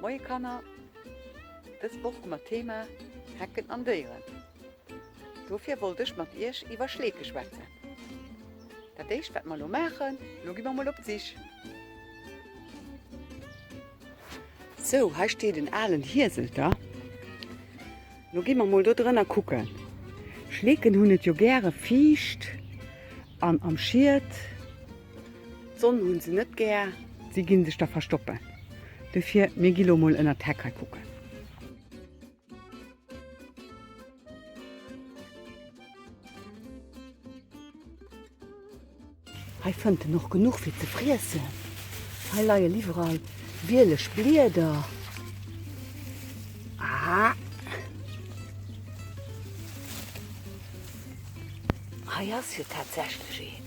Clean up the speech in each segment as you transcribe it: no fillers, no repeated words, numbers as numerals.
Moie Kanner! Dës Woch hu mer d'Thema Hecken an Déieren. Dofir wollt ech mat iech iwwer Schleeke schwätzen. Dat éischt wat mer elo maachen, elo gi mer mol op d'Sich. Sou, hei steet en alen Hieselter. Lo gi mer mol do drënner kucken. Schleeken hunn et jo gäre fiicht an am Schiet. D'Sonn hunn se net gär, si ginn sech da verstoppen. Dofir, mir gi lo mol ënnert d'Heck hei kucken. Hei fënnt en och genuch fir ze friessen. Hei leie liwwerall wieleg Blieder. Ah! Hei ass jo tatsächlech een.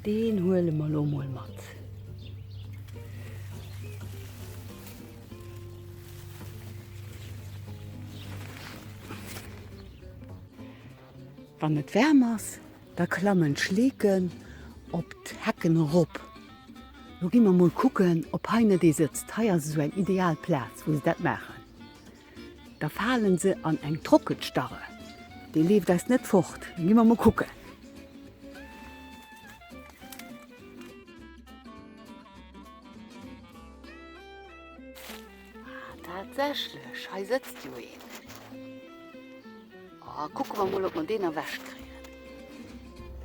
Deen huele mer lo mol mat. Wann et waarm ass, da klammen d'Schleeken op d'Hecken erop. Lo gi mer mol kucken, ob hei net ee sëtzt. Hei ass esou eng ideal Plaz, wou se dat maachen. Da falen se an eng Trockenstarre. Dee leeft eis net fort. Da gi mer mol kucken. Ah, tatsächlech, hei sëtzt jo een. Ah, kucke mer mol, ob mer deen erwächt kréien.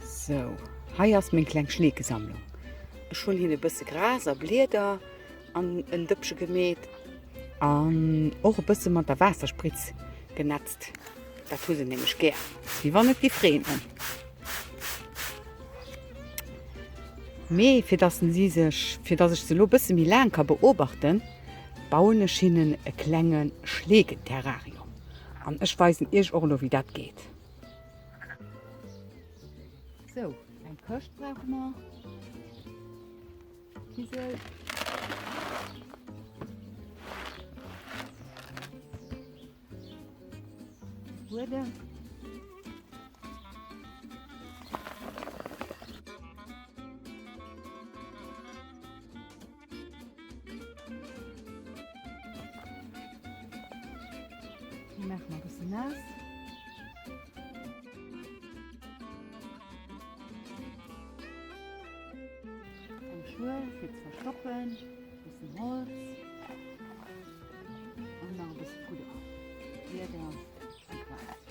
Sou, hei ass meng kleng Schleekesammlung. Ech hunn hinne e bësse Gras a Blieder an en Dëppche gemeet an och e bësse mat der Waasserspritz genetzt. Dat hu se nämlech gär, wéi wann et giff reenen. Mee fir dass si sech, fir dass ech se elo bësse méi laang ka beobachten, bauen ech hinnen e klenge Schleekenterrarium. An ech weisen iech och elo wéi dat geet. Sou, eng Këscht brauche mer. Kisel. Buedem. Déi maache mer e bëssen naass. Eng Schuel fir ze verstoppen, e bëssen Holz an nach e bësse Fudder, Blieder a Gras.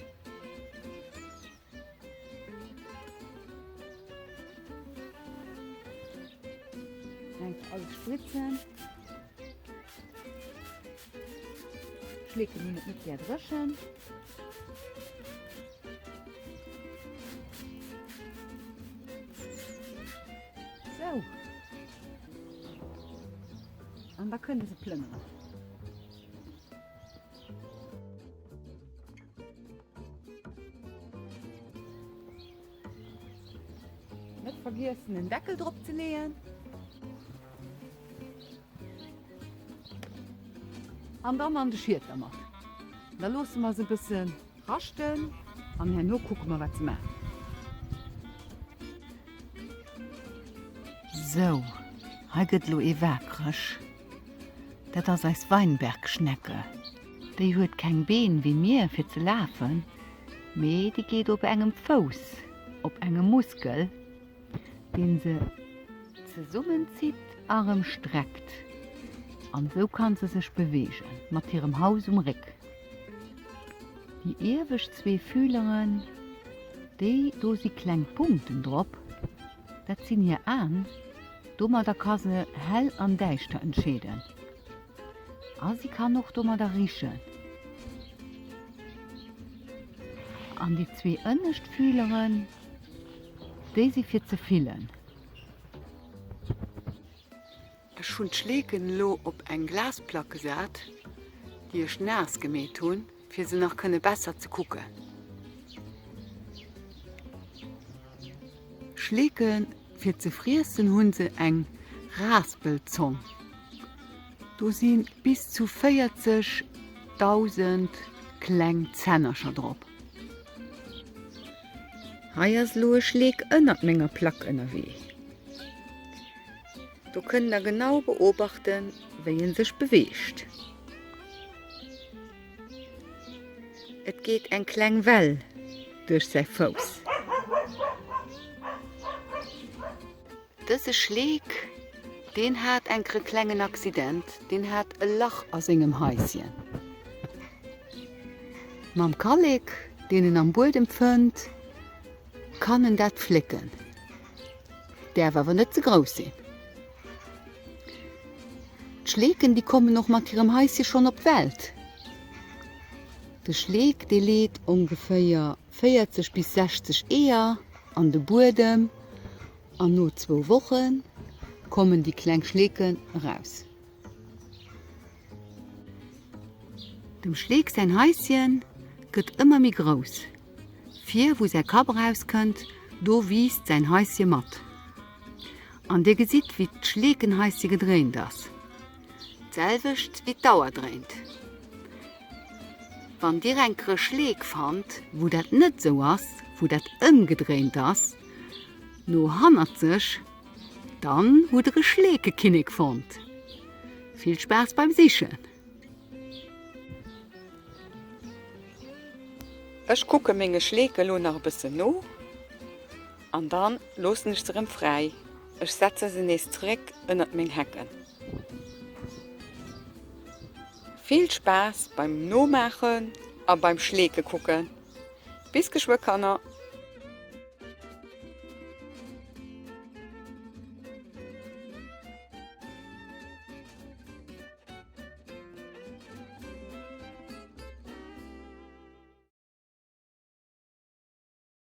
Einfach alles spritzen. Schleeken hunn et net gär dréchen. Sou. An da kënne se plënneren. Net vergiessen den Deckel drop ze leeën. An dann an de Schiet dermat. Da loosse mer se e bësse raschten an herno kucke mer wat se maachen. Sou, hei gëtt elo ee waakreg. Dat ass eis Weinbergschnecke. Déi huet keng Been wéi mir fir ze lafen, mee déi geet op engem Fouss, op engem Muskel, deen se zesummenzitt a rëm streckt. An esou kann se sech beweegen, mat hirem Haus um Réck. Déi iewescht zwee Fühleren, déi do si kleng Punkten drop, dat sinn hir Aen. Domadder ka se hell an däischter entscheeden. A si kann och domadder richen. An déi zwee ënnescht Fühleren, déi si fir ze fillen. Ech hunn d'Schleeken elo op eng Glasplack gesat, déi ech naass gemeet hunn, fir se nach kënne besser ze kucken. Schleeke fir ze friessen hunn se eng Raspelzong. Do si bis zu 40.000 kleng Zännercher drop. Hei ass elo e Schleek ënnert menger Plack ënnerwee. Do kënnt der genau beobachten, wéi en sech beweegt. Et geet eng kleng Well duerch säi Fouss. Dëse Schleek, deen hat enker e klengen Accident, deen hat e Lach a sengem Haisschen. Mam Kallek, deen en am Buedem fënnt, kann en dat flécken. Däerf awer net ze grouss sinn. D'Schleeken, déi kommen och mat hirem Haische schonn op d'Welt. De Schleek, dee leet ongeféier 40 bis 60 Eeër an de Buedem an no zwou Woche kommen déi kleng Schleeken eraus. Dem Schleek säin Haisschen gëtt ëmmer méi grouss. Vir wou säi Kapp erauskënnt, do wiisst säin Haische mat. An dir gesitt wéi d'Schleekenhaische gedréint ass. D'selwecht wéi d'Auer dréint. Wann dir enker e Schleek fannt, wou dat net esou ass, wou dat ëmgedréint ass, no hannerzeg, Dann hutt der e Schleekekinnek fonnt. Vill Spaass beim Sichen! Ech kucke menge Schleeke lo nach e bëssen no an dann loossen ech se rëm fräi. Ech setze se nees zeréck ënnert meng Hecken. Vill Spaass beim Nomaachen a beim Schleeke kucken! Bis geschwë Kanner!